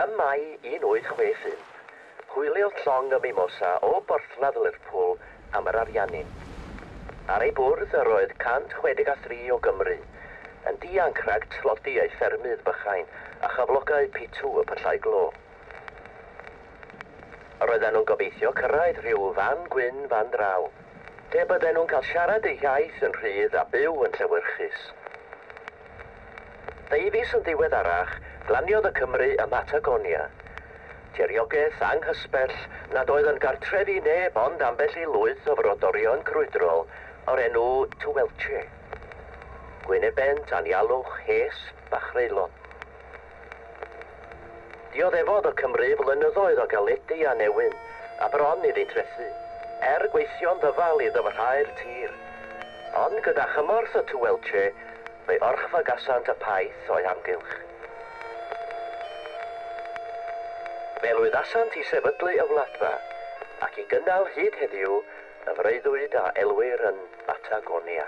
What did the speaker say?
Ym Mai 1865, hwyliodd llong y Mimosa o borthladd Lerpwl am yr Ariannin. Ar ei bwrdd yr oedd 163 o Gymry, yn dianc rhag tlodi eu ffermydd bychain a chyflogau pitw y pyllau glo. Yr oedden nhw'n gobeithio cyrraedd rhyw fan gwyn fan draw, lle bydden nhw'n cael siarad eu hiaith yn rhydd a byw yn llewyrchus. Ddeufis yn ddiweddarach, glaniodd y Cymry ym Mhatagonia. Tiriogaeth anghysbell nad oedd yn gartref i neb ond ambell i lwyth o frodorion crwydrol o'r enw Tehuelche. Gwynebent anialwch, hesb a chreulon. Dioddefodd y Cymry flynyddoedd o galedu a newyn, a bron iddynt fethu, er gweithio'n ddyfal i ddyfrhau'r tir. Ond gyda chymorth y Tehuelche, fe orchfygasant y paith o'u hamgylch. Fe lwyddasant i sefydlu y Wladfa, ac i gynnal hyd heddiw y freuddwyd a elwir yn Batagonia.